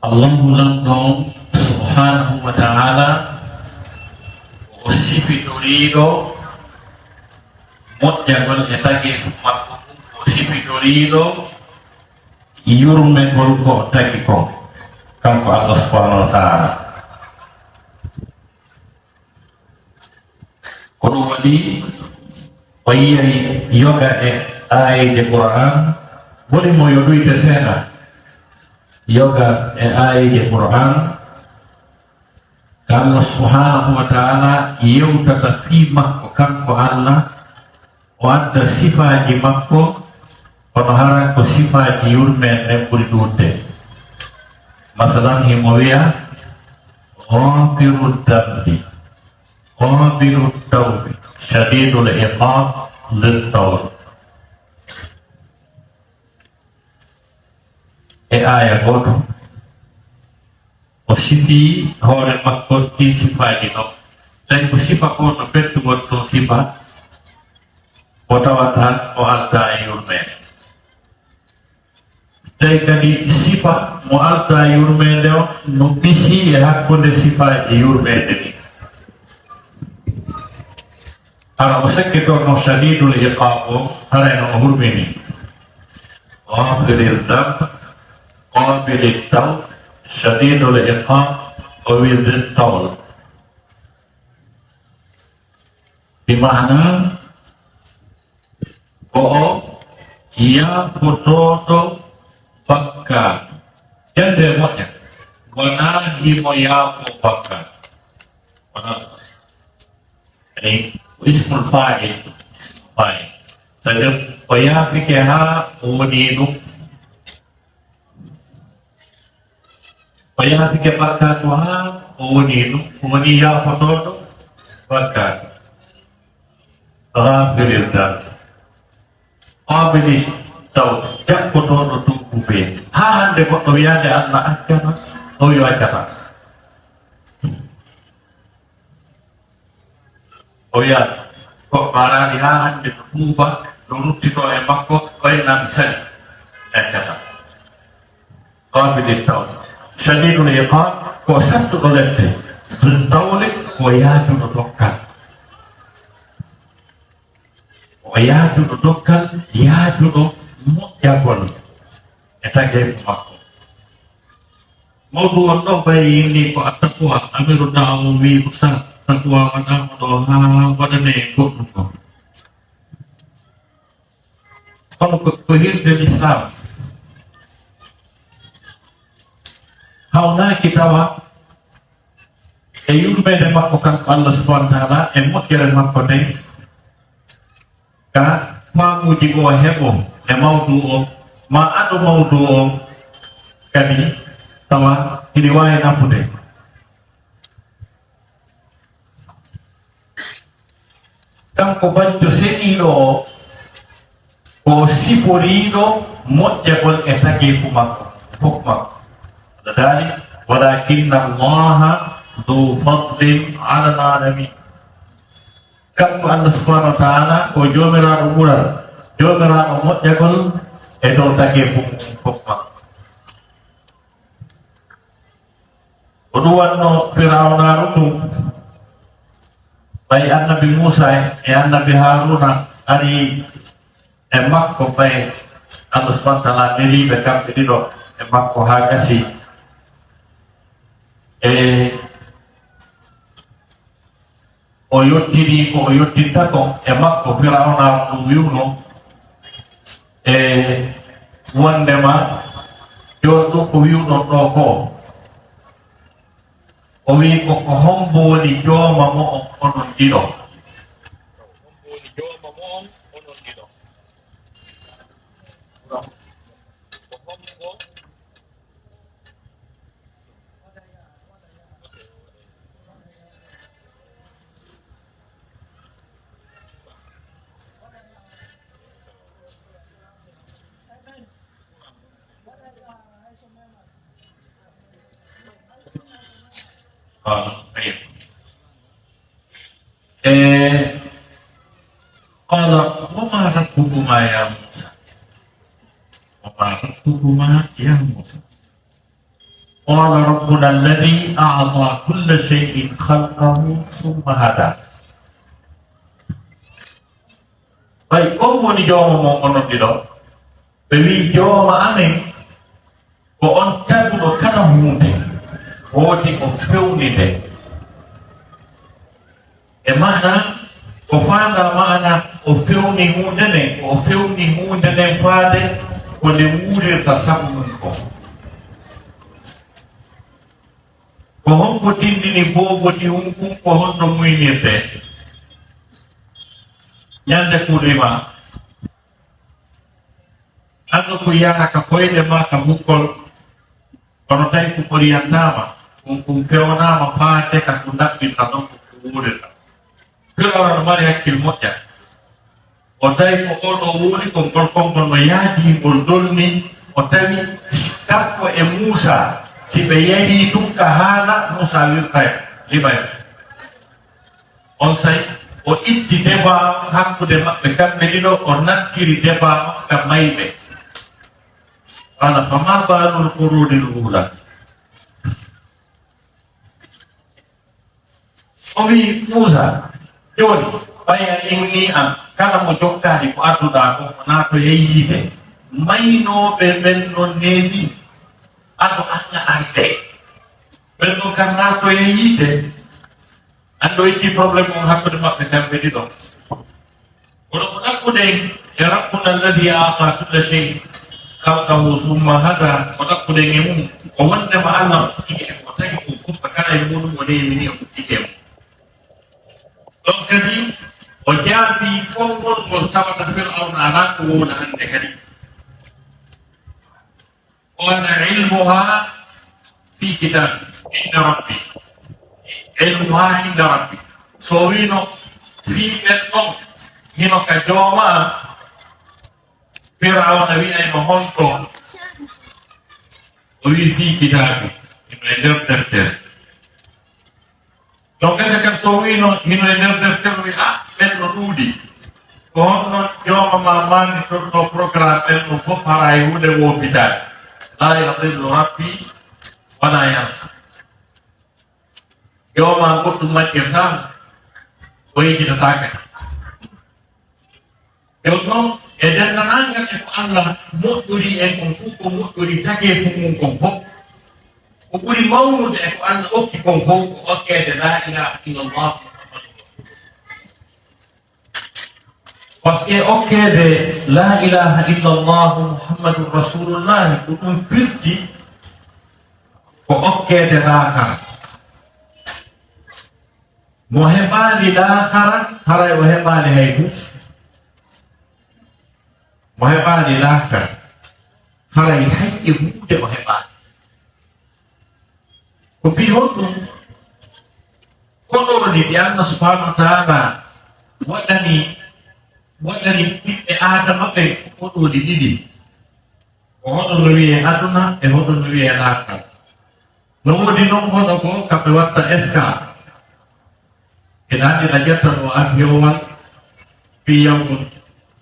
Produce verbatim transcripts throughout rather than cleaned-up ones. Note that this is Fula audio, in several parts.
Allahu Lanɗo on, subhanahu wa ta'ala, o sifitoriiɗo moƴƴagol e tageefu makko ɗum, o sifitoriiɗo yurmegol ko o tagi kon, kanko Allah subhanahu wa ta'ala. Ko ɗum waɗi o yi'ay yoga e aayeeje Qur'an, woni mo yo ɗuyte seeɗa. Yoga e aayeeje Qur'an, ka Allah subhanahu wa ta'ala yewtata fii makko, kanko Allah, o adda sifaaji makko, kono hara ko sifaaji yurmeende ɓuri ɗuuɗde. Masalan, himo wi'a, "Ghafiru dhanbi, qabilu tawbi, shadidul iqab, dhit tawl." E aaya gooto, o sifii hoore makko ɗii sifaaji ɗoo. Tawi ko sifa gooto ɓettugol ɗum sifa, o tawata o aldaa e yurmeende. Tawi kadi sifa mo aldaa yurmeende on no ɓisi e hakkunde sifaaji yurmeende ɗin. Hara o sekkitorno shadidul iqab o, haray no o hurmini. Ghafiril dhanb, qabilit tawb, shadidul iqab, o wi dhit tawl. Bi maana ko o yaafotooɗo bakkaatu. Jannde moƴƴa. Wonaa himo yaafo bakkaatu. Wonaa. Ani, ko ismul fa'il, ismul fa'il. C'est-à-dire, o yaafike haa o woni ɗum. O yaafike bakkaatu haa o woni ɗum. O woni yaafotooɗo bakkaatu. Ghafiril dhanb. Qabilit tawb, jaɓɓotooɗo tuubu ɓe. Haa hannde goɗɗo wiyaande Allah accata, o wiyo accata. O wiya, ko ɓaraani haa hannde no tuuba, no ruttitoo e makko, ɓay nan sali, accata. Qabilit tawb. Shadidul iqab, ko sattuɗo lette. Dhit tawli, ko yaaduɗo dokkal. O yaaduɗo dokkal, yaaduɗo moƴƴagol e tageefu makko. Mawdu on ɗoo ɓay inni ko attaqwa, amiru da'wa wii ko sar, taqwa waɗaama ɗoo haa waɗanee goɗɗum ɗoo. Kono ko, ko hirde Lislaam. Hawnaaki tawa e yurmeende makko kanko Allah subhanahu wa ta'ala e moƴƴere makko nden, ka faamuuji goo heɓo e mawdu o, maa ado mawdu o kadi tawa hiɗi waawi nafude. Kanko bajjo seɗiiɗo o, ko siforiiɗo moƴƴagol e tageefu makko, fof makko. Nde daali, "Walakinna Allaha dhu fadlin ala alamin." Kanko Allah subhanahu wa ta'ala ko joomiraaɗo ɓural, joomiraaɗo moƴƴagol e dow tageefu mum fof makko. Ko ɗum wonno Firawna ɗum. Ɓay annabi Muusa e annabi Haaruna ari e makko, ɓay Allah subhanahu wa ta'ala neliiɓe kamɓe ɗiɗo e makko haa gasi. E o yottinii ko o yottinta kon e makko, Firawna ɗum wi'uno, e wondema jooni ɗum ko wi'uɗon ɗoo ko, o wi'i ko, ko hombo woni jooma mo'on onon ɗiɗo? Hombo woni jooma mo'on onon ɗiɗo? Ko hombo قال، طيب. إيه، قال، وما ربكما يا موسى؟ وما ربكما يا موسى؟ قال ربنا الذي أعطى كل شيء خلقه ثم هدى. Ɓay on woni jooma mon onon ɗiɗo? Ɓe wi'i, jooma amen ko on taguɗo kala huunde, woodi o fewni nde. E maana, ko faanda maana, o fewni huunde nden, ko o fewni huunde nden faade ko nde wuurirta sabu mum ko. Ko honko tindini booboti hunkun, ko honno muynirte? Ñande kurri ma. Anndo ko yiyata ka koyɗe ma ka bukkol, kono tawi ko oriyantaama, ɗum ɗum fewnaama faade ka ko ndaɓɓinta ɗon ko ko wuurata. Firawna no mari hakkil moƴƴa. O tawi ko oɗo wuuri ko ngol konngol no yaadi ngol dolni, o tawi kanko e Muusa, si ɓe yahii ɗum ka haala, Muusa wirtay, liɓay. On say, o itti debaa on hakkunde maɓɓe kamɓe ɗiɗo, o nattiri debaa on ka mayɓe. Qala, fama balul qurunil ula. O wi Muusa, jooni, ɓay a inni an, kala mo jokkaali ko adduɗaa ko, o naatoyay yiite. Maynooɓe ɓen non neeɓi, ado anna arde. Ɓen ɗon kan naatoyay yiite. Anndo itti problème on hakkunde maɓɓe kamɓe ɗiɗo. Kono ko ɗaɓɓuɗen e Rabbuna alladhi a'ta kulla shay'in khalqahu thumma hada, ko ɗaɓɓuɗen e mum, ko wondema Allah moƴƴike e ko tagi ɗum fof, ko kala e muɗum o newini o moƴƴike e mum. Ɗon kadi o jaabii konngol ngol tawata Fir'awna alaa ko wowla hannde kadi. Qala ilmuha fi kitab inda rabbi. Ilmuha inda rabbi. So wino fii ɓen ɗon hino ka jooma an, Firawna wi'ayno honto? O wi fii kitaabi, hino e nder deftere. Ɗon gasa kan so wino hino e nder deftere, wi a ɓen no ɗuuɗi. Ko honno jooma ma mani torto programme ɓen ɗum fof hara e huunde woopitaani. La yadillu rabbi wala yansa. Jooma goɗɗum majjirtaama, o yejjitataaka. Jooni noon, e denndaangal e ko Allah moƴƴori en kon fof, ko moƴƴori tageefu mum kon fof. Ko ɓuri mawnude e ko Allah okki kon fof, ko okkeede laa ilaaha illallah Muhammadun Rasulullah. Parce que okkeede laa ilaaha illallah Muhammadun Rasulullah, ko ɗum firti ko okkeede laakara. Mo heɓaali laakara, haray o heɓaali hay fus. Mo heɓaali laakara, haray hay e huunde o heɓaali. Ko fii honɗum? Koɗooli ɗi Allah subhanahu wa ta'ala waɗani, waɗani ɓiɓɓe Aadama ɓen ko koɗooli ɗiɗi. Ko hoɗo no wiyee aduna e hoɗo no wiyee laakara. No woodi non hoɗo ko kamɓe watta escale. Ina anndi na ƴetta ɗo avion wal fii yankun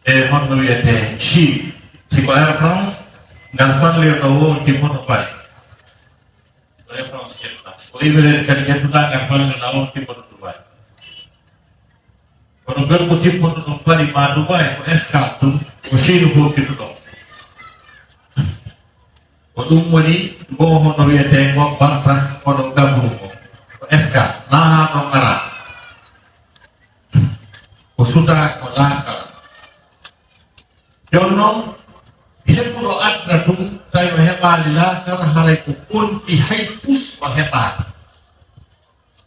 e honno wiyetee Chine. Si ko Air France, ngal fallirɗo wowti hoɗo Paris. Ko Air France ƴetta. Ko Emirates kadi ƴettuɗaa ngal fallirɗa wowti hoɗo Dubai. Kono gorko tippoto ɗon Paris ma Dubai ko escale ɗum, ko Chine fof fito ɗon. Ko ɗum woni ngo hono wiyetee ngo barsa, kono gabru ngo. Ko escale, naa haa ɗon ara. Ko sutaa, ko laakara. Jooni noon, heɓuɗo aduna ɗum, tawi o heɓaali laakara, haray ko konti hay fus o heɓaali.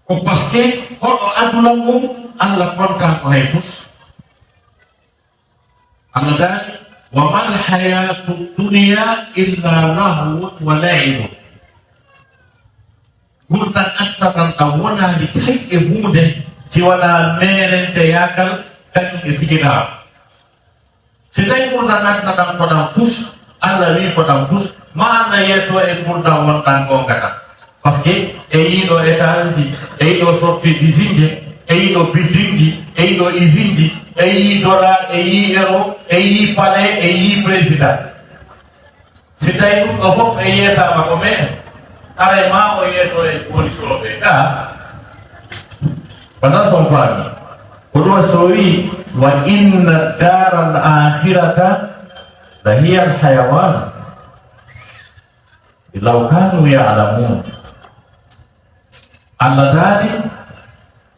Ko parce que hoɗo aduna ngun, Allah kontaa ko hay fus. Allah daali, "Wa mal hayatu dunya illa lahwun wa la'ibun." Ngurndan aduna ɗan ɗan wonaali hay e huunde si wanaa meerenteyaagal kañum e fijiraaɓe. Si tawi ngurndan aduna ɗan ko ɗan fus, Allah wii ko ɗan fus, maana yetto e ngurndan wonɗan goonga ɗan. Parce que e yiiɗo étage ji, e yiiɗo sortie d'usine ji, e yiiɗo building ji, e yiiɗo usine ji, e yii dollar, e yii euro, e yii palais, e yii président. Si tawi ɗum ɗo fof e yeetaama ko mee, Haray ma o yeetore police o ɓe ka. Wata son faami. Ko ɗum so wi, "Wa inna dara al akhirata la hiya al hayawan." Law kanu ya'lamun. Allah daali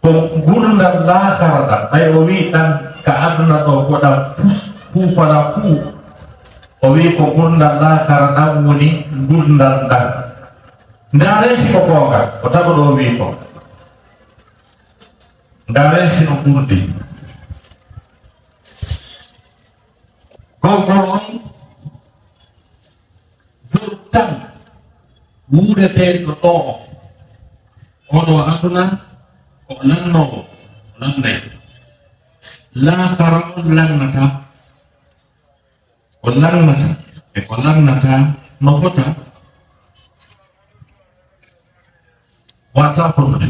ko ngurndan laakara ɗan, ɓay o wi ɗan ka aduna ɗo ko ɗan fus-, fufana fuu. O wi ko ngurndan laakara ɗan woni ngurndan ɗan. Ndaaren si ko goonga, ko tago ɗo wi ko. Ndaaren si no ɓurdi. Gorko on, dow tan wuureteeɗo ɗo on, oɗo aduna, o lannoowo, o lannay. Laakara on lannata, o lannata, e ko lannata no fota. Wata ko ɗum.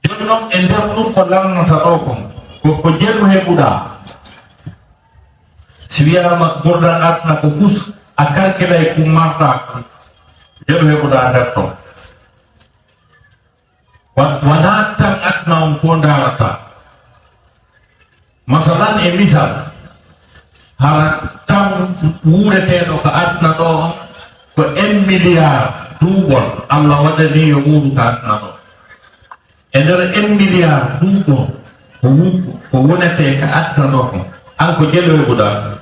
Jooni noon, e nder ɗum ko lannata ɗo kon, ko, ko jelu heɓuɗaa. Si wiyaama ngurndan aduna ko fus, a kalkilay ko marɗaa kon, jelu heɓuɗaa nder ɗon. Wa-, wanaa tan aduna on fof ndaarataa. Masalan, e misal, hara tan wuureteeɗo ko aduna ɗo on ko un milliard duuɓol Allah waɗani yo wuuru ko aduna ɗo. E nder un milliard duuɓol ko wu-, ko wonetee ko aduna ɗo kon, an ko jelu heɓuɗaa?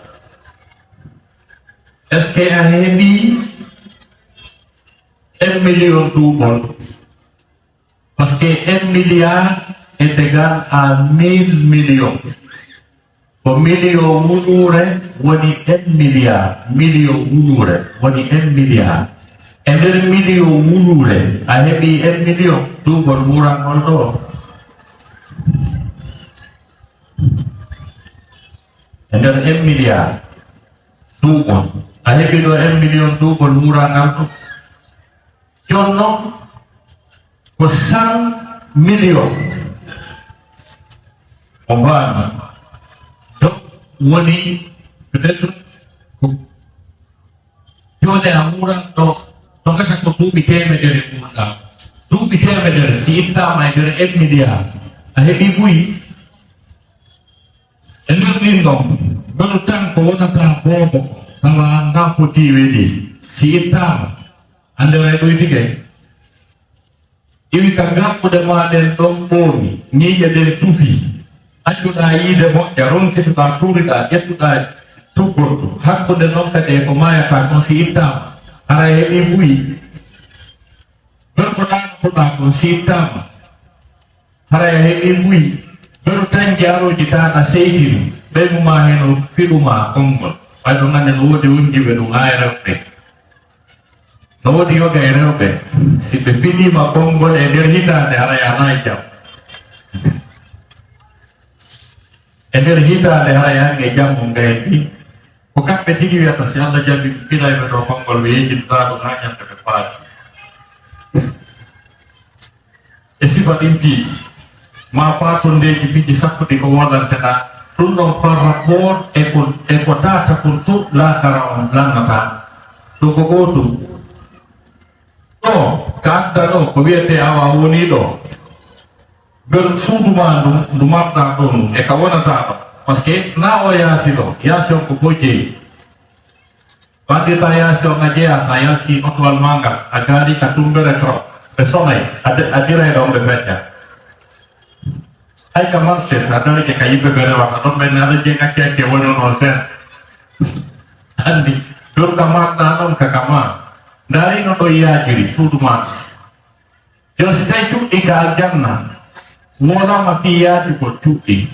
Est-ce que a heɓii un million duuɓol? Parce que un milliard est égal à mille millions. Ko million wuluure woni un milliard. Million wuluure woni un milliard. E nder million wuluure, a heɓii un million duuɓol wuurangol ɗo? E nder un milliard duuɓol, a heɓii ɗo un million duuɓol wuurangal ɗo? Jooni noon, ko cent millions. On mbaami. Donc, woni peut-être ko jooni a wuuran ɗo, ɗo gasa ko duuɓi teemedere nguurɗaa. Duuɓi teemedere, si ittaama e nder un milliard, a heɓii buy? E nder ɗin ɗon, mbaɗu tan ko wonata boobo, tawa ndaa fotii weɗi. Si ittaama, a nderay ɗoytike. Iwi ka gaɓɓuɗe maa ɗen ɗon ɓoomi, ñiiƴe ɗen tufi. Accuɗaa yiide moƴƴa, ronkituɗaa, tuuriɗaa, ƴettuɗaa tuggordu. Hakkunde non kadi e ko maayataa kon si ittaama, haray heɓii buy. Gorko ɗaanotoɗaa kon si ittaama, haray a heɓii buy. Beru tan jaarooji taa a seytiri, ɓeynu maa heno fiɗu maa konngol. Ɓay ɗum annde no woodi wondiiɓe ɗum haa e rewɓe. No woodi yoga e rewɓe, si ɓe fiɗiima konngol e nder hitaande, haray a alaa e jam. E nder hitaande, haray an e jam on gayni. Ko kamɓe tigi wiyata, si Allah jaɓi, ɓe fiɗay ɓe ɗo konngol, ɓe yejjitataa ɗum haa ñande ɓe paati. E sifa ɗin piiji, maa paatondeeji piiji sappo ɗi ko woodanteɗaa, ɗum ɗon par rapport e ko, e ko taatakun to laakara on lannataa. Ɗum ko gootum. Ɗo, ka adda ɗo, ko wiyetee awa woni ɗo. Nder suudu maa ndu, ndu marɗaa ɗo ndu, e ka wonataa ɗo. Parce que na o yaasi ɗo, yaasi on ko fof jeyi. Ɓanndirɗaa yaasi on a jeyaa, so a yaltii otowal maa ngal, a gaarii ka tummbere trop, ɓe sonay, a de-, a diray ɗon ɓe fecca. Hay ka marché, so a darike ka yimɓe ɓe rewata ɗon, ɓen ne aɗa jeyi acce acce woni on on seeɗa. Anndi, dur ka marɗaa ɗon ka ka maa. Ndaari no ɗo yaajiri, suudu maa. Yo si tawi cuɗɗi ka aljanna, wonama fii yaajugol cuɗɗi.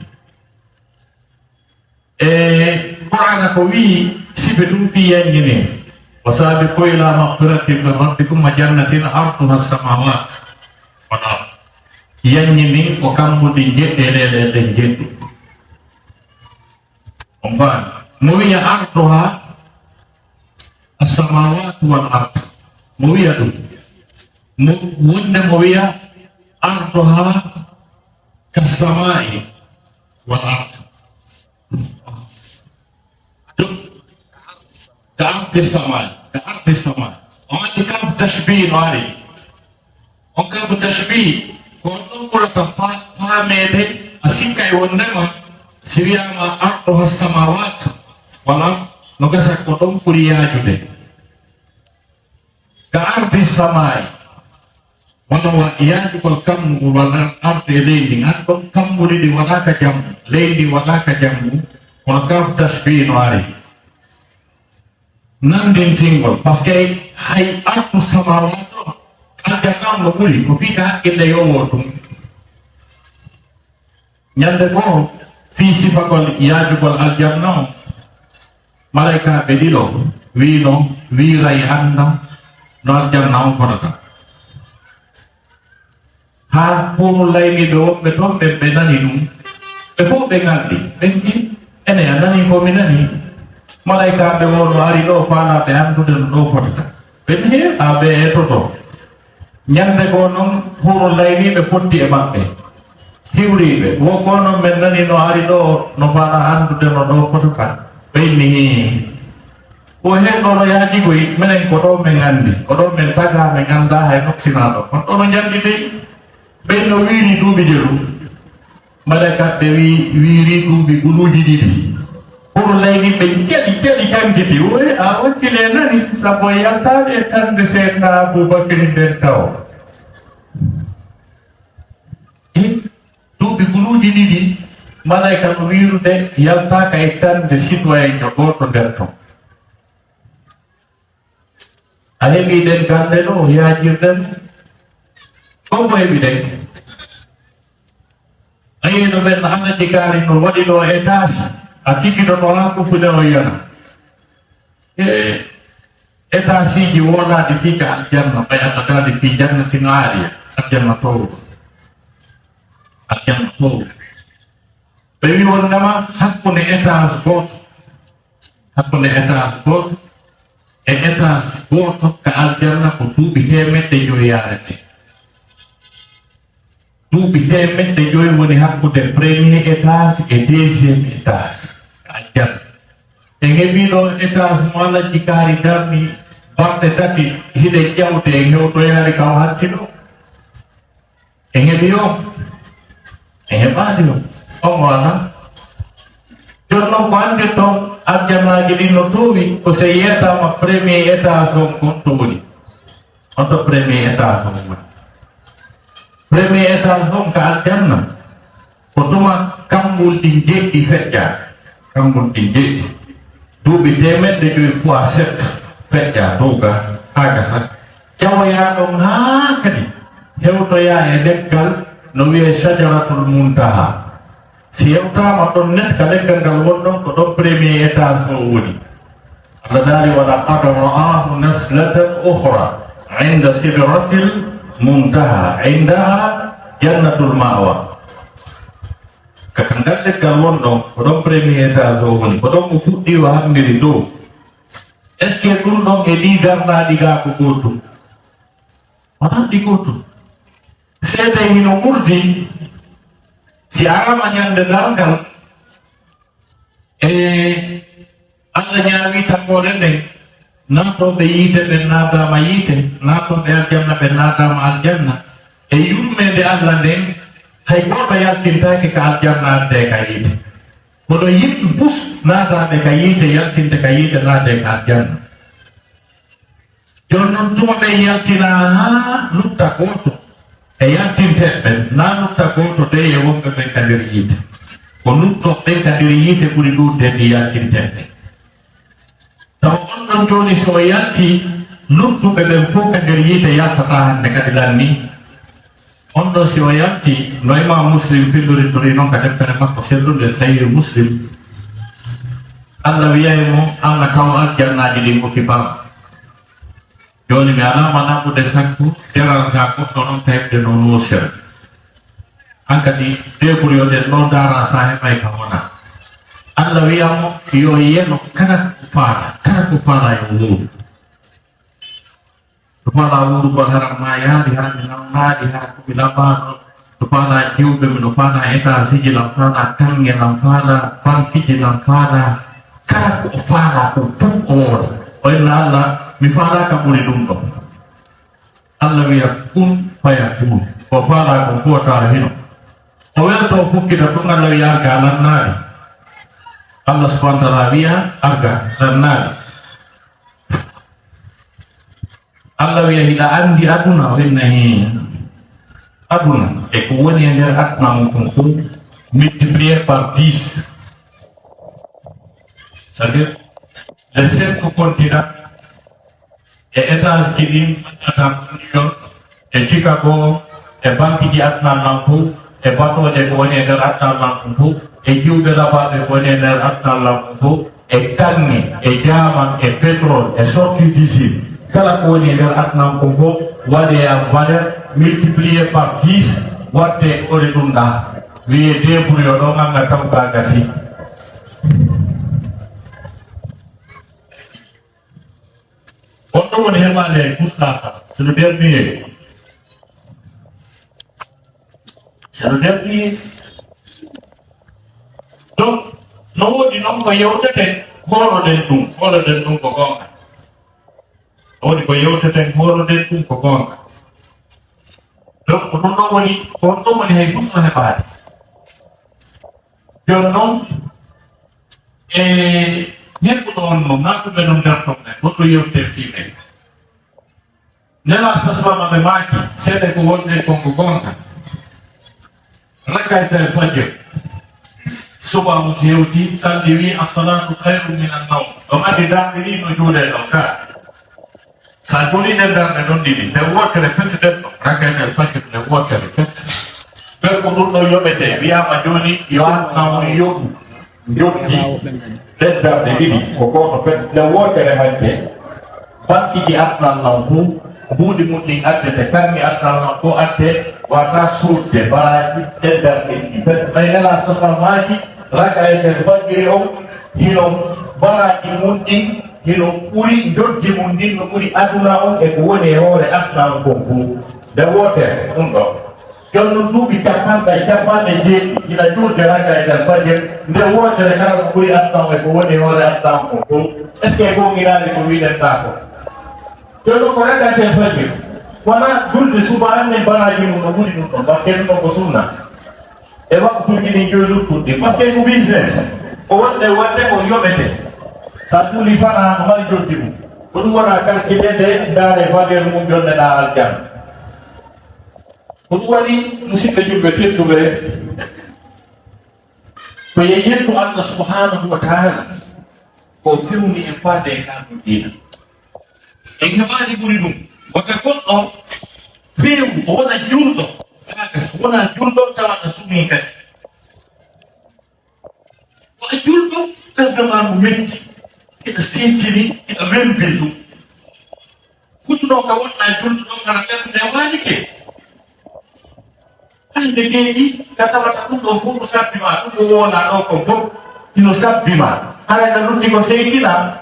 E Qur'aana ko wi'i, sibe ɗum fii yanñini. Wa sabiqu ila maghfiratin min rabbikum wa jannatin arduha as-samawati wal ard. Yanñini ko kammuɗi jeɗɗi e leyɗe ɗen jeɗɗi. On mbaani. Mo wi'a arduha as-samawati wal ard. Mo wi'a ɗum. Mo wonde mo wi'a arduha kas-samai wal ard. Ka ardi samai, ka ardi samai. On andi kambo tashbih no ari. On kambo tashbih, ko on ɗon ɓurata fa-, faameede, a sikkay wondema, si wiyaama ardu has samawat, wala no gasa ko ɗon ɓuri yaajude. Ka ardi samaa'i, wano wa yaajugol kammu ngol wala ardi e leydi, an ɗon kammu ɗiɗi wala ka jammu, leydi wala ka jammu, kono kambo tashbih no ari. Nanndintingol, parce que hay ardu samawat o, aljanna on no ɓuri, ko fii ka hakkille yowoo ɗum. Ñande goo, fii sifagol yaajugol aljanna on, malaykaaɓe ɗiɗo wiino, wiiray annda no aljanna on fotata. Haa huuru layniiɓe wonɓe toon ɓen, ɓe nani ɗum. Ɓe fof ɓe ngalɗi. Ɓe mbii, "Ene, a nanii ko mi nanii?" Malaykaaɓe o no ari ɗoo faalaaɓe anndude no ɗoo fotata. Ɓe mbii, "A ɓe etoto." Ñande goo noon, huuru layniiɓe fotti e maɓɓe. Hiwriiɓe, "Wo goo noon men nanii no ari ɗoo, no faalaa anndude no ɗoo fotata." Ɓe inni, "Hii." Ko heen ɗo no yaaji koy, menen ko ɗo men anndi, ko ɗo men tagaa, men anndaa hay noksinaaɗo. Kono ɗo no njanɗi dey, ɓen no wiiri duuɓi jeru. Mbaɗa kamɓe wi-, wiiri duuɓi guluuji ɗiɗi. Pour leydi ɓe jaɗi, jaɗi jaŋgiti. Woy, a wakkile nani, sabu e yaltaade e tande seeɗa Abubakri nden taw. Duuɓi guluuji ɗiɗi, malaika no wiirude yaltaaka e tande citoyenjo gooto nder ton. A heɓi ɗen gannde ɗo yaajirɗen? Ko mo heɓi ɗen? A yiino ɓen Alhaji Kaari no waɗi ɗo étage, a tikitoto haa kufune o yana. E étageji wooɗaaɗi fii ka aljanna, ɓay Allah daali fii jannatin aaliya, aljanna towɗo. Aljanna towɗo. Ɓe wi wondema hakkunde étage gooto, hakkunde étage gooto e étage gooto ka aljanna ko duuɓi teemedde jowi yaarete. Duuɓi teemedde jowi woni hakkunde premier étage e deuxième étage ka aljanna. En heɓii ɗo étage mo Alhaji Kaari darni balɗe tati, hiɗen ƴawde, en hewtoyaali ka o hatti ɗo. En heɓii o? En heɓaali o. On o alaa. Jooni noon ko anndirton, aljannaaji ɗin no toowi, ko so yeetaama premier étage on kon to woni. On to premier étage on woni. Premier étage on ka aljanna, ko tuma kammbulɗi njeɗɗi feƴƴaa. Kammbulɗi njeɗɗi. Duuɓi teemedde jowi fois sept feƴƴaa dow ga haa gasa. Ƴawoyaa ɗon haa kadi hewtoyaa e leggal no wiyee Shajaratul Muntaha. Si hewtaama ɗon net ka leggal ngal wonɗon, ko ɗon premier étage o woni. Allah daali, "Wa laqad ra'ahu nazlatan ukhra inda sidratil muntaha, indaha jannatul ma'wa." Ka, ka ngal leggal wonɗon, ko ɗon premier étage o woni, ko ɗon o fuɗɗi o hammiri dow. Est-ce que ɗum ɗon e ɗi darnaaɗi gaa ko gootum? Wonaa ɗi gootum. Seedey hino ɓurdi si arama ñande darngal. E Allah ñaawi tagoore nden, naatooɓe yiite ɓen naadaama yiite, naatooɓe aljanna ɓen naadaama aljanna. E yurmeende Allah nden, hay gooto yaltintaake ka aljanna adde ka yiite. Kono yimɓe bus naataaɓe ka yiite, yaltinte ka yiite, naate ka aljanna. Jooni noon, tuma ɓen yaltinaa haa lutta gooto e yaltinteeɓe ɓen, naa lutta gooto dey e wonɓe ɓen ka nder yiite. Ko luttooɓe ɓen ka nder yiite ɓuri ɗuuɗde ɗi yaltinteeɓe. Tawa on ɗon jooni, si o yaltii, luttuɓe ɓen fof ka nder yiite yaltataa hannde kadi lanni. On ɗon, si o yaltii, no Imam Muslim filloritori noon ka deftere makko sellunde Sahih Muslim, Allah wiyay mo, "An a taw aljannaaji ɗin okkipaa." Jooni mi alaa ma nangude sakko, deral ka goɗɗo ɗon ka heɓde no nuusira. An kadi, debrouille ɗen ɗo ndaara sa heɓay ka wona. Allah wiya mo, yo yelo kala ko faala, kala ko faala yo wuuru. To faala wuurugol hara maayaali, hara mi nammaali, hara ko mi lammaaɗo. To faala jiwɓe mi, no faala étageji lam, faala kaŋŋe lam, faala bankiji lam, faala kala ko o faala ko fof o wooda. O inna Allah, Mi faalaaka ɓuri ɗum ɗo. Allah wiya kun fayakun. O faalaa kon fof tawa hino. O welto o fukkita ɗum, Allah wiya arga a lannaali. Allah subhanahu wa taala wiya arga lannaali. Allah wiya hiɗa anndi aduna, o inna heen. Aduna e ko woni e nder aduna on kon fof multiplié par dix. C'est-à-dire, les cinq continents e étage ji ɗin mbaɗata New York e Chicago e banque ji aduna lan fof e batooje ko woni e nder aduna lan fof e jiwɓe labaaɓe ko woni e nder aduna lan fof e kanŋe e jaaman e pétrole e sortie d'ici kala ko woni e nder aduna ko fof waɗe en valeur multiplié par dix waɗde ko ɗum ɗa wiye débrouille ɗo ngannga taw ka gasi. On ɗo woni heɓaade e Mustafa, c'est le dernier. C'est le dernier. Donc, no woodi noon ko yewteten, hooloɗen ɗum, hooloɗen ɗum ko goonga. No woodi ko yewteten, hooloɗen ɗum ko goonga. Donc, ko ɗum ɗo woni, ko on ɗo woni hay Mustafa heɓaade. Jooni noon, e heɓuɗo on noon, naatuɓe noon nder toɓɓe, goɗɗo yewtere tiimen. Nela sasama ɓe maaki, seeɗa ko wonde kon ko goonga. Rakayta e fajr. Suba mo si hewti, salli wi, "Assalatu khairu minan nawm." Ɗo madi darɗe ni no juuɗe ɗo ka. Sa juli nde darɗe ɗon ɗiɗi, nde wootere pete ɗen ɗo, rakayta e fajr, nde wootere pete. Ɓen ko ɗum ɗo yoɓete, wiyama jooni, yo an nawm yoɓu. Jokki ɗen darɗe ɗiɗi ko gooto pet nde wootere majje banki ji artal lan fof mbuuɗi mum ɗin addete kanmi artal lan fof adde wata suutde baraaji ɗen darɗe ɗiɗi pet ɓay nela safar maaji raka e nder fajjiri on hino baraaji mum ɗin hino ɓuri njoddi mum ndin no ɓuri aduna on e ko woni e hoore artal kon fof nde wootere ɗum ɗon Jooni noon duuɓi capanɗe capanɗe jeeɗiɗi ina juulde raka e nder fajir nde wootere kala ko ɓuri askan e ko woni hoore askan ko fof est ce que gonginaali ko wiɗen taa ko jooni noon ko raka e nder fajir wona julde suba annen baraji mum no ɓuri ɗum ɗon par ce que ɗum ɗon ko sunna e waktuuji ɗin joyi luttuɗi par ce que ko business ko wonde wonde ko yoɓete sa juuli fana no mari joddi mum ko ɗum wona kalkitede ndaare valeur mum jonneɗa aljanna Ko ɗum waɗi, musidɓe julɓe tedduɓe, ko yeeyettu Allah subhanahu wa ta'ala ko fewni en faade e kaanun diina. En heɓaali ɓuri ɗum. Wata goɗɗo feewu, o wona juulɗo, kaa gasa, wona juulɗo tawa na sumii kadi. Ko a julɗo ɓerɗe maa no metti, hiɗa siintini, hiɗa wembi ɗum. Fuɗɗunoo ka wonɗaa julɗo ɗon hara ɓernde waalike. Hannde geeƴi ka tawata ɗum ɗoo fof no sabbi maa, ɗum ko wonaa ɗoo ko fof hino sabbi maa. Hara ka lutti ko seytinaa.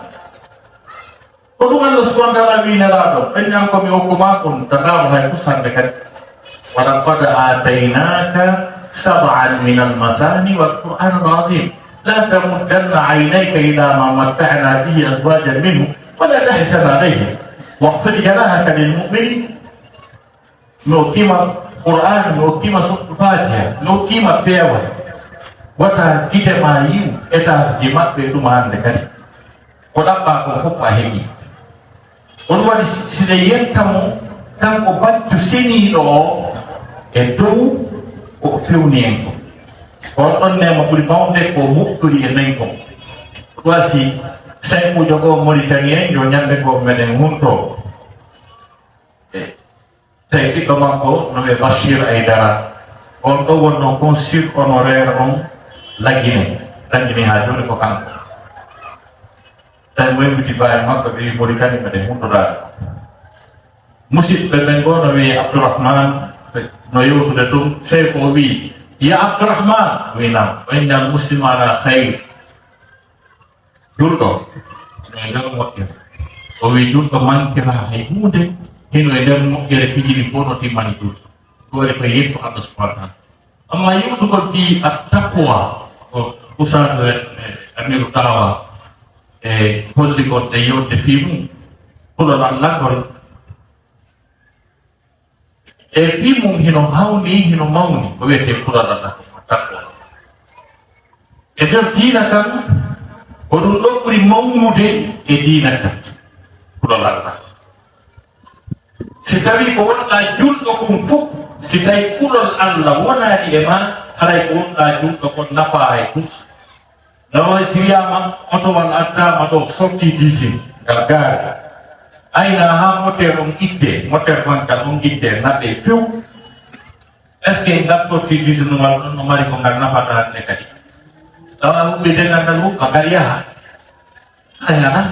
Ko ɗum Allah subhanahu wa ta'ala wi'i Nelaaɗo, ɓen ñan ko mi okku maa kon, tagaaɗo hay fus hannde kadi. ولقد آتيناك سبعا من المثاني والقرآن العظيم لا تمدن عينيك إلى ما متعنا به أزواجا منهم ولا تحزن عليهم واخفض جناحك للمؤمنين. Mi okkii ma Qur'aan, mi okkii ma Suuratu Faatiha, mi okkii ma peewal. Wata gite maa yi'u étage ji maɓɓe ɗum hannde kadi. Ko ɗaɓɓaa kon fof a heɓii. Ɗum waɗi siɗen yetta mo, kanko baccu seniiɗo oo, e dow ko o fewni en ko. On ɗon neema ɓuri mawnde ko muɓɓuri e men kon. Ɗum waɗi si saykuujo goo Mauritanie en, yo ñannde goo meɗen huntoo. E Tawi ɓiɗɗo makko no wiye Bachir Aidara, on ɗo wonno consul honoraire on Lagine, Lagine haa jooni ko kanko. Tawi mo yewti baay makko ɓe wi Mauritanie mbeɗe huntodaade. Musidɓe ɓen goo no wiye Abdourahmane, no yewtude tun, sey ko o wi, "Ya Abdourahmane," o wi, "Naam." O inni, "Al muslimu ala khayr." Julɗo no e nder moƴƴere. O wi julɗo mankira hay huunde hino e nder moƴƴere fijiri fof no timmani julɗo. Ɗum waɗi ko yettu Allah subhanahu wa ta'ala. Amma yewtugol fii at taqwa ko Oustaz e Amiru Tawa e holli kon e yewde fii mum. kulol Allah ngol. E fii mum hino hawni, hino mawni, ko wiyetee kulol Allah ko takko. E nder diina kan, ko ɗum ɗo ɓuri mawnude e diina kan, kulol Allah. Si tawii ko wonɗaa julɗo kon fof, si tawii kulol Allah wonaali e maa, haray ko wonɗaa julɗo kon nafaa hay tus. No si wiyaama otowal addaama ɗo, sortie d'usine, ngal gaari. Ayna haa moteur on ittee, moteur man kan on ittee, naɓee few. Est-ce que ngal sortie d'usine ngal ɗon no mari ko ngal nafata hannde kadi? Tawa huɓɓe dengal ngal huɓɓa, ngal yaha. Ngal yaha.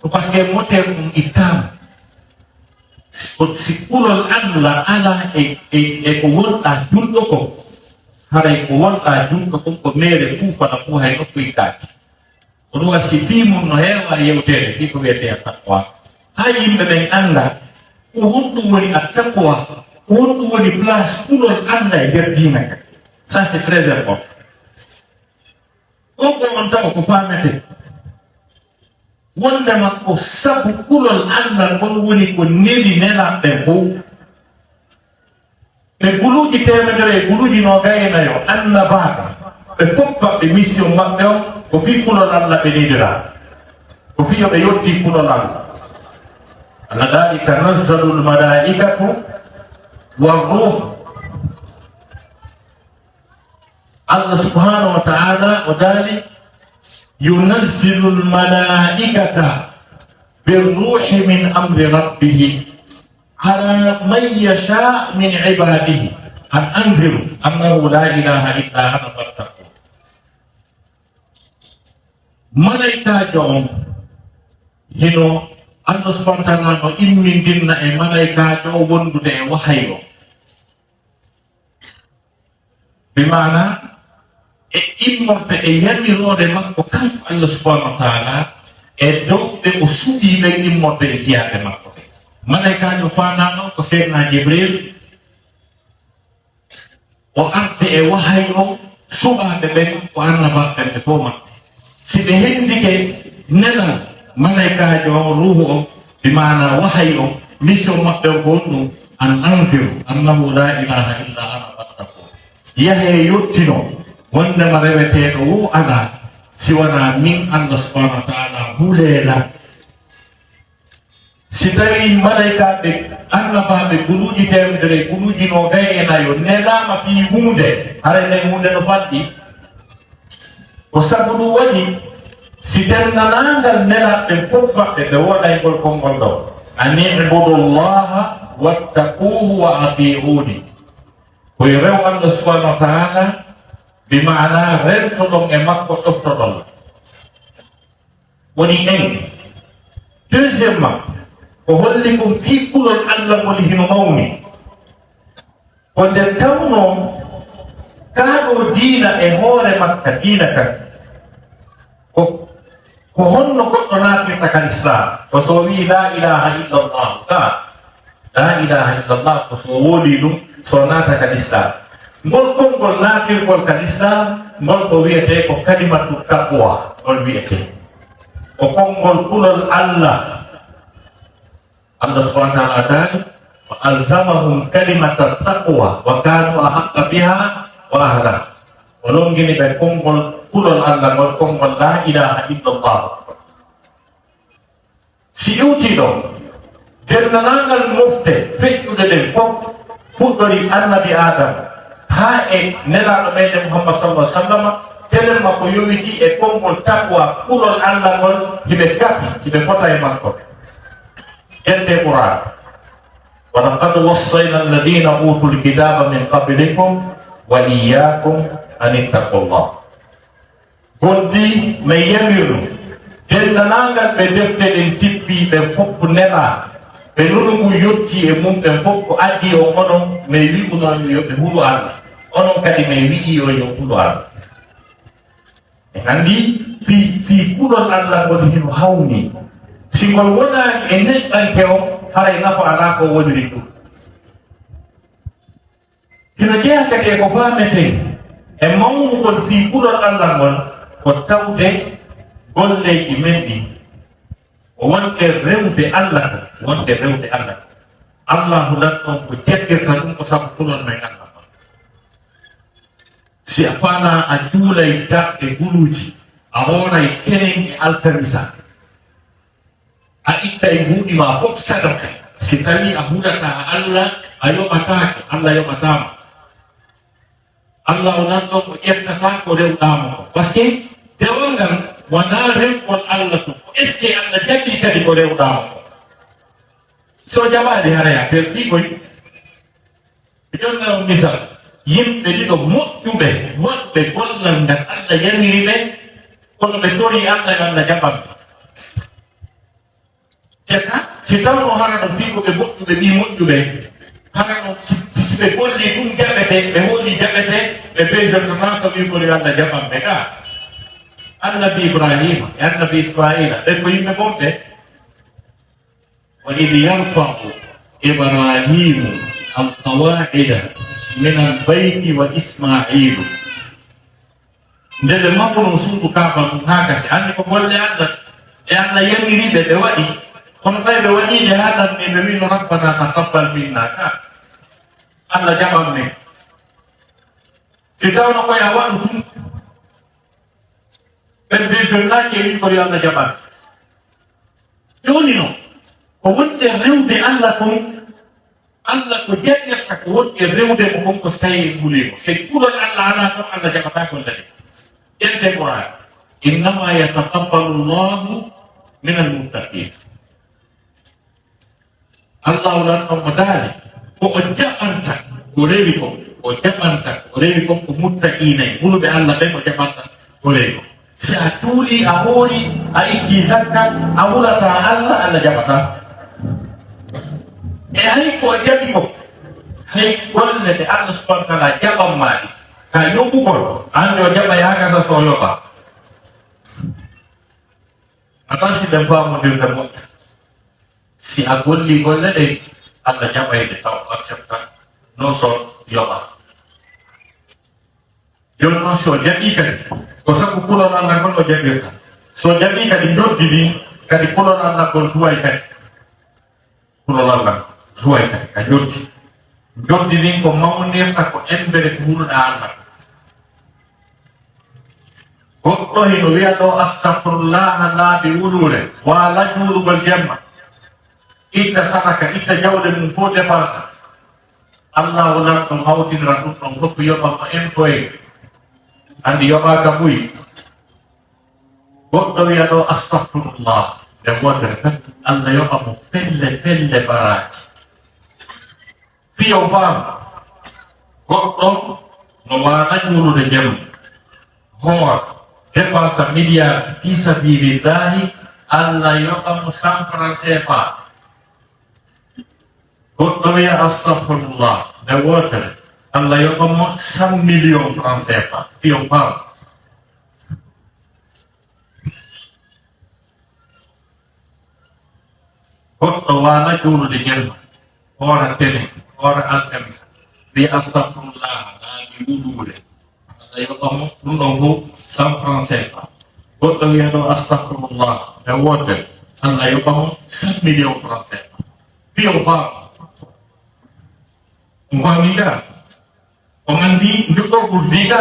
Ko parce que moteur on ittaama. Ko si kulol Allah alaa e, e, e ko wonɗaa julɗo kon, haray ko wonɗaa julɗo kon ko meere fuu fala fuu hay nokku ittaaki. Ko ɗum waɗi si fii mum no heewa yewteede, fii ko wiyetee taqwa. Haa yimɓe ɓen annda ko honɗum woni at taqwa, ko honɗum woni place kulol Allah e nder diina kan. Ça, c'est très important. Ɗum ko on tawa ko faamete. Wondema ko sabu kulol Allah ngol woni ko neli nelaaɓe ɓen fow. Ɓe guluuji teemedere e guluuji noogay e nayo annabaaɓe, ɓe fof maɓɓe mission maɓɓe on ko fii kulol Allah ɓe neliraa. Ko fii yo ɓe yottii kulol Allah. Allah daali, "Tanazzalul malaa'ikatu war ruuh." Allah subhanahu wa ta'ala o daali, "Yunazzilul malaa'ikata bir ruuhi min amri rabbih ala man yashaa min ibadih an anziru annahu la ilaha illa ana fattaqun." Malaykaajo on, hino Allah subhanahu wa ta'ala no immindinna e malaykaajo on wondude e wahayi on. Bi maana, e immorde e yamiroore makko kanko Allah subhanahu wa ta'ala, e dow ɓe o suɓii ɓen immorde e jiyaaɓe makko ɓen. Malaykaajo faanaa ɗon ko Seydina Jibril, o ardi e wahayi on, suɓaaɓe ɓen ko annabaaɓe ɓen ɓe fow maɓɓe. Si ɓe hendike nelal malaykaajo on, ruuhu on, bi maana wahayi on, mission maɓɓe on ko honɗum? An anziru annahu la ilaha illa ana fattaqun. Yahee yottinee wondema reweteeɗo woo alaa si wanaa min Allah subhanahu wa ta'ala, hulee lan. Si tawii malaykaaɓe, annabaaɓe, guluuji teemedere, guluuji noogay e nayo nelaama fii huunde, haray nden huunde no fanɗi. Ko sabu ɗum waɗi, si denndaangal nelaaɓe ɓen fof maɓɓe, ɓe woɗay ngol konngol ɗoo, "An i'budu Llaaha wattaquuhu wa atii'uuni." Ko yo rew Allah subhanahu wa ta'ala, bi maana rentoɗon e makko, ɗoftoɗon. Woni en. Deuxièmement, ko holli kon fii kulol Allah ngol hino mawni. Ko nde tawnoo kaa ɗoo diina e hoore makka, diina kan, ko, ko honno goɗɗo naatirta ka Lislaam? Ko so o wi'i, "Laa ilaaha illallah," ka, "Laa ilaaha illallah," ko so o woolii ɗum, so o naata ka Lislaam. Ngol konngol naatirgol ka Lislaam, ngol ko wiyetee ko kalimatu taqwa, ngol wiyetee. Ko konngol kulol Allah. Allah subhanahu wa ta'ala daali, "Wa alzamahum kalimata taqwa wa kanu ahaqqa biha wa ahlaha." O lonngini ɓe konngol kulol Allah ngol, konngol laa ilaaha illallah. Si iwtii ɗon, denndaangal mofte feƴƴuɗe ɗen fof, fuɗɗori Annabi Aadama haa e Nelaaɗo meɗen Muhammad sallallahu alaihi wasallam, telen ma ko yowitii e konngol taqwa, kulol Allah ngol, hiɓe kafi, hiɓe fota e makko. Ƴettee Qur'aan. "Wa laqad wassayna alladhina utul kitaba min qablikum wa iyyakum an ittaqullah." Goɗɗi men yamirno, denndaangal ɓe defte ɗen tippii ɓen fof nelaa, ɓe nunu ngun yottii e mum ɓen fof ko adii on, onon men wi'uno yo ɓe hulu Allah, onon kadi men wi'ii on yo hulu Allah. En anndi fii, fii kulol Allah ngol hino hawni. Si ngol wonaani e neɗɗanke on, haray nafa alaa ko woniri ɗum. Hino jeyaa kadi e ko faameten e mawnugol fii kulol Allah ngol, ko tawde golleeji men ɗin, Wonde rewde Allah ko, wonde rewde Allah ko. Allahu nan on ko jaɓɓirta ɗum ko sabu kulol men Allah. Si a faalaa a juulay darɗe guluuji, a hooray tenen e alkamisa, a ittay mbuuɗi maa fof sadaka. Si tawii a hulataa Allah, a yoɓataake, Allah yoɓataa ma. Allah o nan ɗon ko ƴettata ko rewɗaa mo ko. Parce que dewal ngal wonaa rewgol Allah ɗum. Ko est-ce que Allah jaɓii kadi ko rewɗaa mo ko? So jaɓaali haray a perɗii koy. Mi jonna on misal. Yimɓe ɗiɗo moƴƴuɓe, waɗɓe gollal ngal Allah yamiri ɓe, kono ɓe torii Allah yo Allah jaɓan ɓe. Jaka, si tawno hara no fii ko ɓe moƴƴuɓe, ɓii moƴƴuɓe, hara no si, si ɓe golli ɗum jaɓete, ɓe hooli jaɓete, ɓe beesirtanaaka wii ko yo Allah jaɓan ɓe ka. Annabi Ibrahima e Annabi Ismaila, ɓen ko yimɓe bonɓe. وإذ يرفع إبراهيم القواعد من البيت وإسماعيل. Nde ɓe mahuno suudu Kaaba ndu haa gasi, anndi ko golle Allah, e Allah yamiri ɓe, ɓe waɗi. Kono ɓay ɓe waɗii ɗe haa ɗammi, ɓe wiino, "Rabbana taqabbal minna," ka. Allah jaɓan men. Si tawno ko yo a waɗu tun, ɓen ɓe fewnaaki e wiigol yo Allah jaɓan. Jooni non, ko wonde rewde Allah kon, Allah ko jaɓirta ko wonde rewde mo kon ko so tawii en hulii mo. Si kulol Allah alaa ton, Allah jaɓataa golle ɗen. Ƴettee Qur'aan. إنما يتقبل الله من المتقين. Allah o lanɗo mo daali, ko o jaɓanta ko rewi kon, o jaɓanta ko rewi kon ko muttaqiina en, huluɓe Allah ɓen o jaɓanta ko rewi kon. Si a tuuli, a hoori, a itti zakka, a hulataa Allah, Allah jaɓataa. E hay ko o jaɓi kon, hay golle ɗe Allah subhanahu wa taala jaɓan maa ɗi, ka yoɓugol, anndi o jaɓay haa gasa so o yoɓa. A tasi ɓen faamondirde moƴƴa. Si a golli golle ɗe, Allah jaɓay ɗe taw accepta, non so yoɓa. Jooni non si o jaɓii kadi, ko sabu kulol Allah ngol o jaɓirta. So jaɓii kadi njoddi ɗin, kadi kulol Allah ngol suway kadi. Kulol Allah suway kadi ka njoddi. Njoddi ɗin ko mawnirta ko embere ko huluɗaa Allah. Goɗɗo hino wi'a ɗo, "Astahfirullaha," laabi wuluure, waala juulugol jemma. Itta sadaka, itta jawle mum fof dépensa. Allah o lanɗo hawtinira ɗum ɗon fof yoɓa mo en koye. Anndi yoɓaaka buy. Goɗɗo wi'a ɗo, "Astahfirullah," nde wootere tan, Allah yoɓa mo pelle, pelle baraaji. Fii o faam, goɗɗo no waana juulude jemma, hoora, dépensa milliard fi sabilillahi, Allah yoɓa mo cent francs C F A. Goɗɗo wi'a, "Astahfirullah," nde wootere, Allah yoɓa mo cent millions francs C F A. Fii o faam. Goɗɗo waana juulude jemma, hoora tene, hoora alkamisa, wi'a, "Astahfirullah," laabi wuluure. Allah yoɓa mo ɗum ɗon fof cent francs C F A. Goɗɗo wi'a ɗo, "Astahfirullah," nde wootere, Allah yoɓa mo cent millions francs C F A. Fii o faam. On faamii ka? On anndi njoɓɓorɗo ɓurdi ka?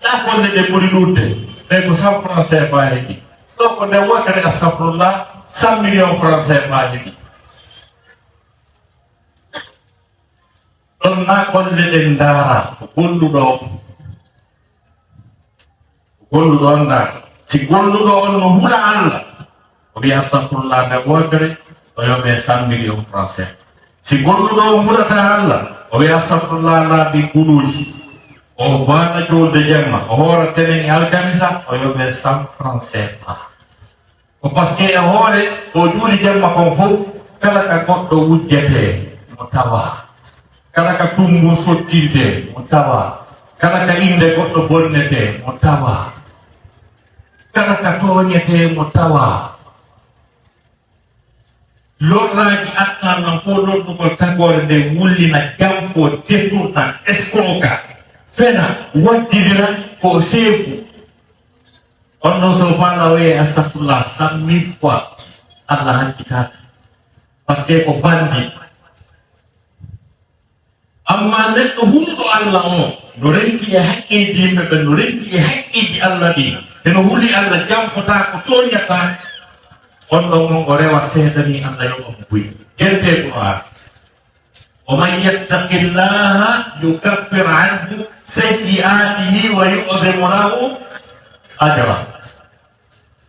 Ɗa golle ɗe ɓuri ɗuuɗde. Ɓe ko cent francs C F A heɓi. Ɗo ko nde wootere, astahfirullah, cent millions francs C F A heɓi. Ɗon na golle ɗen ndaara ko golluɗo on. Golluɗo on ndaara. Si golluɗo on no hula Allah, o wi'a, "Astahfirullah," nde wootere, o yoɓe cent millions francs C F A. Si golluɗo on hulataa Allah, o wi'a, "Astahfirullah," laabi guluuji. O waana juulde jemma, o hoora tenen e alkamisa, o yoɓe cent francs C F A. Ko parce que e hoore o juuli jemma kon fof, kala ka goɗɗo wujjetee mo tawaa, kala ka tunngu sottintee mo tawaa, kala ka innde goɗɗo bonnetee mo tawaa, kala ka tooñetee mo tawaa. Lorraaji adnan nan fof lornugol tagoore nde wullina janfo, détourna, escroca, fena, wajjidira ko o seefu. On non so faala o wi'e astahfirullah cent mille fois, Allah hakkitaaka. Parce que ko bandi. Amma neɗɗo huluɗo Allah o, no renki e haqqeeji yimɓe ɓe, no renki e haqqeeji Allah ɗi, eno huli Allah, janfotaa ko tooñataa, on ɗon on o rewa seedanii Allah yoɓa mo buy. Gerte Qur'an. ومن يتق الله يكفر عنه سيئاته ويعظم له أجرا.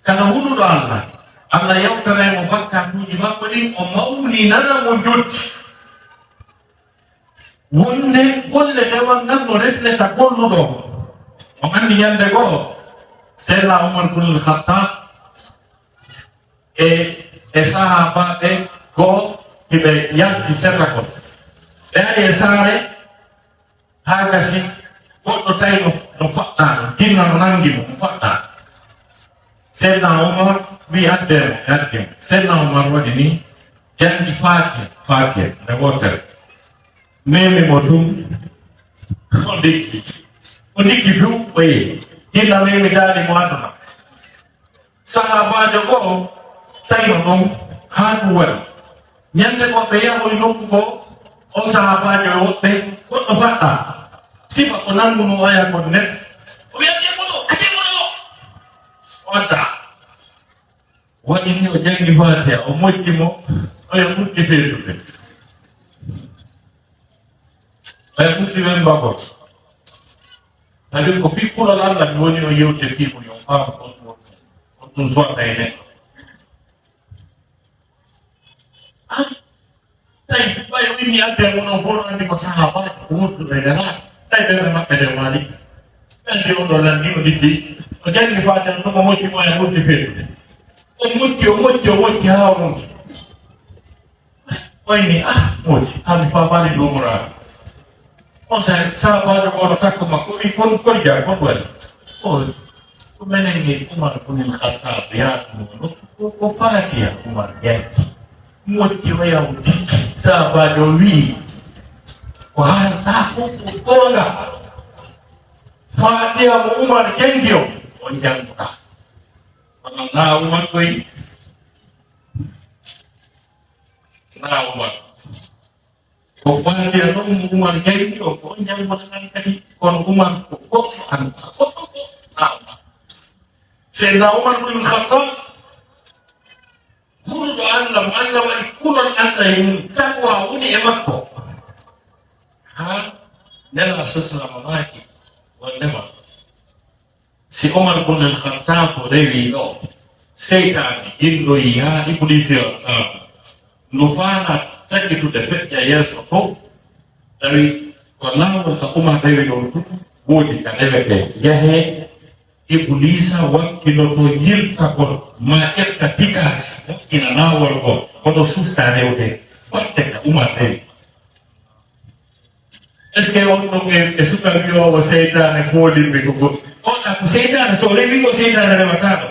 Kala huluɗo Allah, Allah yawtanay mo bakkatuuji makko ɗin, o mawninana mo njotti. Wonde golle dewal ngal no refleta golluɗo. On anndi ñande goo, Seydina Umar bun Khattab e, e sahaabaaɓe goo hiɓe yalti sera kon. Ɓe ari e saare, haa gasi goɗɗo tawi no, no faɗɗaa, no jinna no nanngi mo, no faɗɗaa. Seydina Umar wi'i, "Addee mo, addee mo." Seydina Umar waɗi ni, janngi Faatiha, Faatiha, nde wootere. Memi mo tun, o diggi. O diggi few, o yehi. Jinna memi daali mo aduna. Sahaabaajo go'o tawi no ɗon haa ɗum waɗi. Ñande goo ɓe yahoyi nokku goo, on sahaabaajo e woɓɓe, goɗɗo faɗɗaa. Sifa ko nanngunoo oya kon net. O wi'i, "Accee mo ɗoo, accee mo ɗoo." O addaa. Waɗi ni o janngi Faatiha, o mocci mo, oya ɓurti feetude. Oya ɓurti wembagol. Kadi ko fii kulol Allah mi woni o yewte fii mo, yo faamu on ɗum, on ɗum sotta e neɗɗo. Ah, tawi ɓay o inni adde mo non fof no anndi ko sahaabaajo, ko wurduɓe e nelaɗo. Tawi ɓe maɓɓe de waali. Ɓe anndi on ɗo lanndi o liggi. O janngi Faatiha ɗum o mocci mo e wurdi feetude. O mocci, o mocci, o mocci haa o mocci. O inni, "Ah, moodi, haa mi faamaali ɗo umra." On sa-, sahaabaajo oo no takko makko, wi, "Kon, kon jaa, kon waɗi?" O, "Ko menen e Umar bun Khattab yaatuno ɗo, ko, ko Faatiha Umar janngi." Moodi o yaw tigi. Sahaabaajo o wi, "Ko haaltaa ko, ko goonga. Faatiha mo Umar janngi o, on jannguɗaa." Kono naa Umar koy Naa Umar. Ko Faatiha noon mo Umar janngi o, ko on janngoto an kadi. Kono Umar ko goɗɗo an, ko goɗɗo ko naa Umar. Seydina Umar bun Khattab, huluɗo Allah, mo Allah waɗi kulol Allah e mum, taqwa woni e makko. Haa Nelaaɗo sallallahu alaihi wasallam maaki wondema, si Umar bun al-Khattab rewii ɗo, seytaane jinnoyi haa Ibliisa yo taamu. Ndu faala taƴitude feƴƴa yeeso to, tawi ko laawol ka Umar rewi ɗon tun, woodi ka rewetee, yahee, Ibliisa wakkilotoo yiltagol, maa ƴetta tikaasi, moƴƴina laawol ngol, kono suftaa rewde batte ka Umar rewi. Est-ce que on ɗum e, e suka wiyoowo seytaane foolimmi ko goɗɗum? On ɗa ko seytaane, so o rewii ko seytaane rewataako.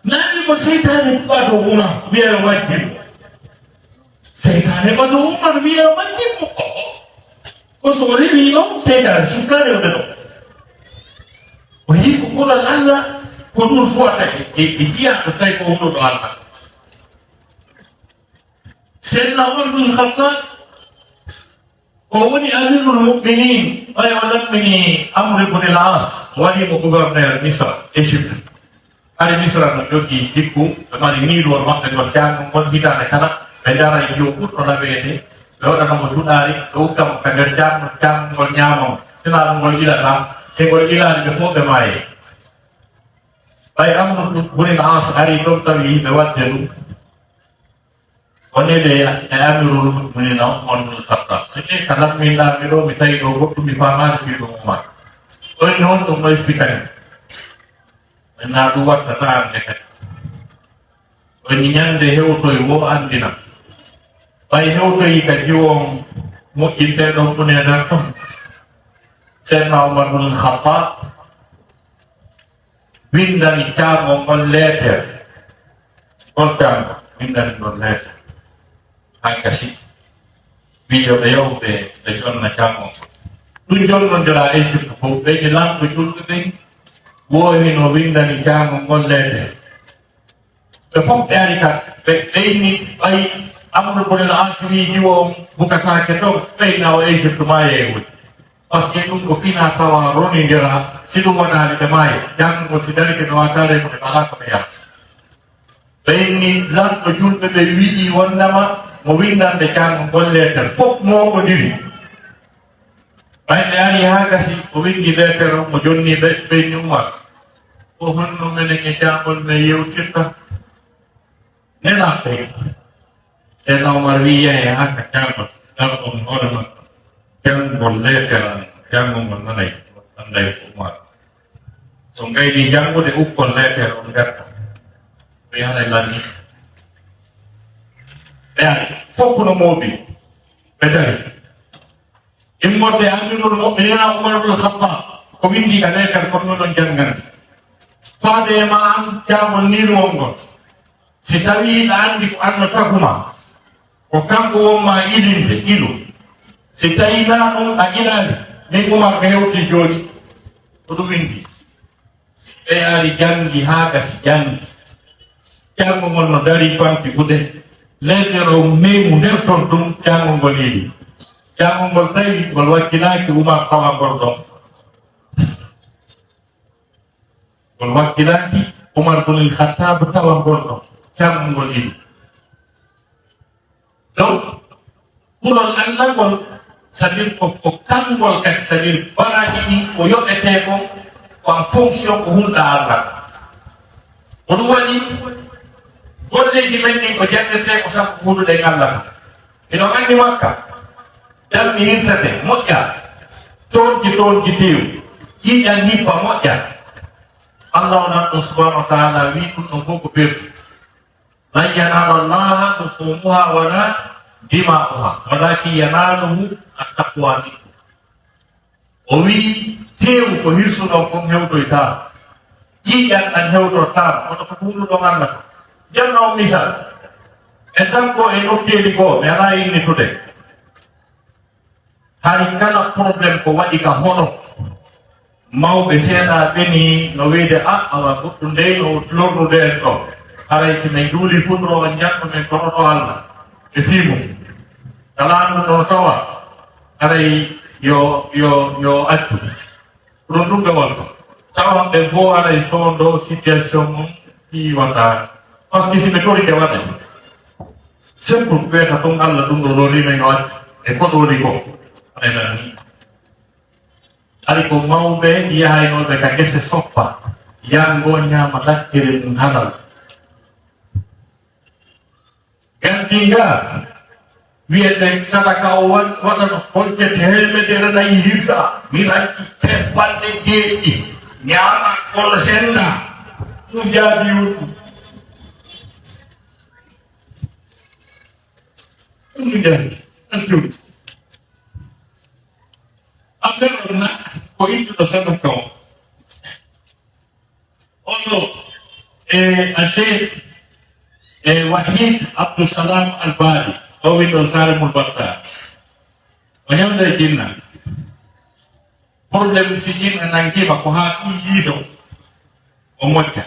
Naa wiimo seytaane ɓato Umar, wiya yo majjin. Seytaane ɓato Umar, wiya yo majjin mo. Ko so o rewii ɗon, seytaane sukka rewde ɗon. O yii ko kulol Allah, ko ɗum suwata e, e, e jiyaa ko tawi ko wuluɗo Allah. Seydina Umar bin Khattab, o woni Amirul Mu'minin, ɓay o lammini Amr ibn al-As, waɗi mo gouverneur Misra, Égypte. Ari Misra no jogii jikku, ɓe mari niiluwol maɓɓe ngol, jaangol ngol hitaande kala, ɓe ndaara e yo ɓurɗo naweede, ɓe waɗana mo duɗaari, ɓe ukka mo ka nder jaangol, jaangol ngol ñaama mo. Sinaa ɗum ngol ilataa, si ngol ilaali ɓe fof ɓe maayee. Ɓay Amr bun al-As ari ɗon tawi yimɓe waɗde ɗum. O neli e Amirul Mu'minin Umar bin Khattab. Ene ka lamminɗaa mi ɗo, mi tawi ɗo goɗɗum mi faamaali fii ɗum Umar. O inni honɗum mo expliquani? Ɓe naa ɗum wattata annde kadi. O inni ñande hewtoy wo anndina. Ɓay hewtoyi ka jiwo on moƴƴinteeɗo on ɗum e nder ton. Seydina Umar bin Khattab winndani caangol ngol leeter. Ngol caangol winndani ngol leeter. Haa gasi. Wi'i yo ɓe yahu ɓe, ɓe jonna caangol ngol. Ɗum jonnondiraa Égypte fof, ɓe ni lamɗo julɓe ɓen, wo hino winndani caangol ngol leeter. Ɓe fof ɓe ari ka, ɓe ɓeyni ɓay Amru bun al As wi jiwo on bukataake to, ɓeyna o Égypte maaya e woni. Parce que ɗum ko fina tawa ronindira, si ɗum waɗaali ɓe maaya, janngo si dari ke no waataale ko ɓe alaa ko ɓe yaha. Ɓeyni lanɗo julɓe ɓe wi'i wondema mo windande janngo ngol leeter, fof mookondiri. Ɓay ɓe ari haa gasi, o windi leeter o, mo jonni ɓe, ɓeyni Umar. Ko honno menen e jaangol men yewtirta? Nelaaɓe. Seydina Umar wi'i, yahe haa ka jaangol, ngarɗon hoore makko. Janngol leeter an, janngo ngol nanay, annday ko Umar. So ngayni janngude, ukkon leeter on ngarta. Ɓe haray lanni. Ɓe ari, fof no mooɓi. Ɓe dari. Immorde Amirul Mu'minina Umar ibn Khattab, ko windi ka leeter kon no ɗon janngande. Faade e ma an jaangol niiruwol ngol. Si tawii hiɗa anndi ko Alla taguma, ko kanko won ma ilinde, ilu. Si tawii naa ɗum a ilaali, min Umar ko hewti jooɗi, ko ɗum windi. Ɓe ari janngi haa gasi janngi. Janngo ngol no dari famti gude. Leeter o memu nder ton ɗum janngo ngol ili. Janngo ngol tawi ngol wakkilaaki Umar tawa ngol ɗon. Ngol wakkilaaki Umar bun al Khattab tawa ngol ɗon. Janngo ngol ili. Donc, kulol Alla ngol, c'est-à-dire ko, ko kanngol kadi, c'est-à-dire baraaji ɗi ko yoɓetee kon, ko en fonction ko hulɗa Alla. Ko ɗum waɗi, golleeji men ɗin ko janngetee ko sabu ko hulɗuɗen Alla kan. Miɗo anndi Makka, dammi hirsete, moƴƴa, toonji, toonji teew, ƴiiƴan hippa, moƴƴa. Alla on ɗon subhanahu wa ta'ala wi'i ɗum ɗon fof ko ɓerɗu. Lan yanaala Allaha luhumuha wala dima'uha, walakin yanaluhu attaqwa minkum. O wi'i, teewu ko hirsuɗon kon hewtoytaa. Ƴiiƴan ɗan hewtotaa. Kono ko hulɗuɗon Alla ko. Janna on misal. E tan ko e nokkeeli goo, mi alaa innitude. Hari kala problème ko waɗi ka hoɗo, mawɓe seeɗaaɓe ni no wiide, "A, awa, goɗɗum dey no lornude en ɗo." Haray si men juuli futuro on janngo men toroɗo Alla e fii mum. Kala andu no tawa, haray yo, yo, yo accu. Ko ɗum ɗum ɓe wonta. Tawa ɓe fof haray sondo situation mum fii wata. Parce que si ɓe torike waɗa. Simple, ɓeeta ɗum Alla ɗum ɗo lori men o accu. E ko ɗo woni ko. Haray nan ni. Ari ko mawɓe yahaynooɓe ka gese soppa, yanngo ñaama lakkere mum halal. Gantinga wiyete sadaka o wa-, waɗano holce teemedere nayi hirsa, mi ranki tepanɗe jeeɗiɗi, ñaama kolo senda, ɗum jaabi wonɗum. Ɗum jaabi, ɗum jaabi. Affaire on na ko ittuɗo sadaka o. Oɗo, e, a Cheikh, e, Wahid Abdou Salam Al Bali, o winɗo Saare Mul Batta. O ñamde e jinna. Problème si jinna nangima ko haa ɗum yiido. O mocca.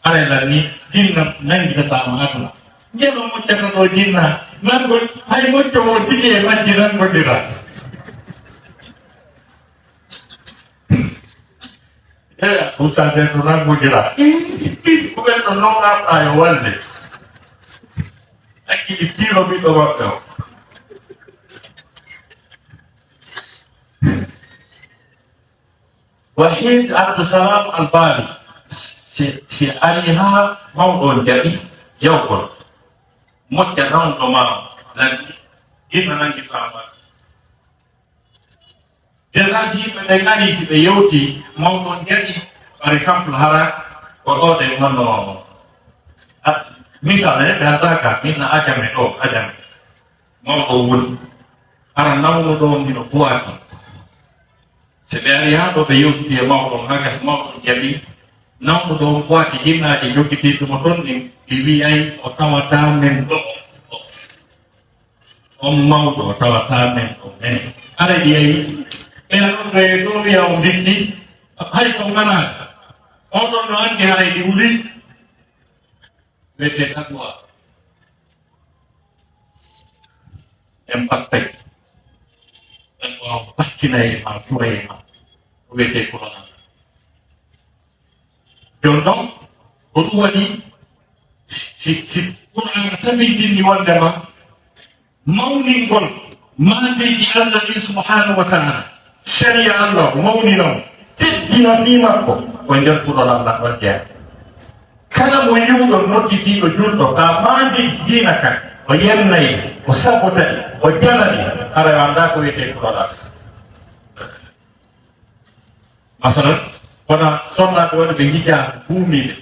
Haray lan ni, jinna nanngitataama aduna. Ngel o moccata ɗo jinna, nan ko hay mocco o tigi e majji nan ko dira. Eya, Moussa Dieng to nan ko dira. Ko ɓen ɗo non arɗa yo walde. Hakki ɗi piiro ɓiɗɗo maɓɓe o. Wahid Abdou Salam Al Bali, si, si ari haa mawɗo on jaɓi yawgol, mocca nawɗo ma o, nanndi, ina nanndi fama. Déjà, si yimɓe ɓe ngari, si ɓe yewti, mawɗo on jaɓi, par exemple, hara ko ɗo ɗen wonno, a, misal, eh, ɓe adda ka, min na ajame ɗo, ajame. Mawɗo woni. Hara nawnuɗo on hino buwaaki. Si ɓe ari haa ɗo ɓe yewtidi e mawɗo on, haa gasi mawɗo on jaɓi. Nawnuɗo on buwaaki jinnaaji jokkitiiɓe mo ton ɗin, ɗi wi'ay o tawataa men ɗo. On mawɗo o tawataa men ɗo mene. Haray ɗi yahi. Ɓe aɗon ɗo e ɗo wi'a on bikki. Hay so nganaa. On ɗon no anndi haray ɗi wuli. Wiyetee Dagwa. En battay. En waawa battinay ma, suway ma. Ko wiyetee Qur'an. Jooni noon, ko ɗum waɗi si, si, si Qur'an tabintini wondema mawningol maandeeji Allah ɗin subhanahu wa ta'ala, sharia Allah o mawni noon, teddina fii makko, ko nder kulol Allah ɗon jeyaa. Kala mo yi'uɗo nodditiiɗo julɗo, ka maandeeji diina kan, o yennay, o sabota ɗi, o jala ɗi, haray o anndaa ko wiyetee kulol Allah. Masalan, wona sonnaaɓe wonɓe hijaabu buumiiɓe,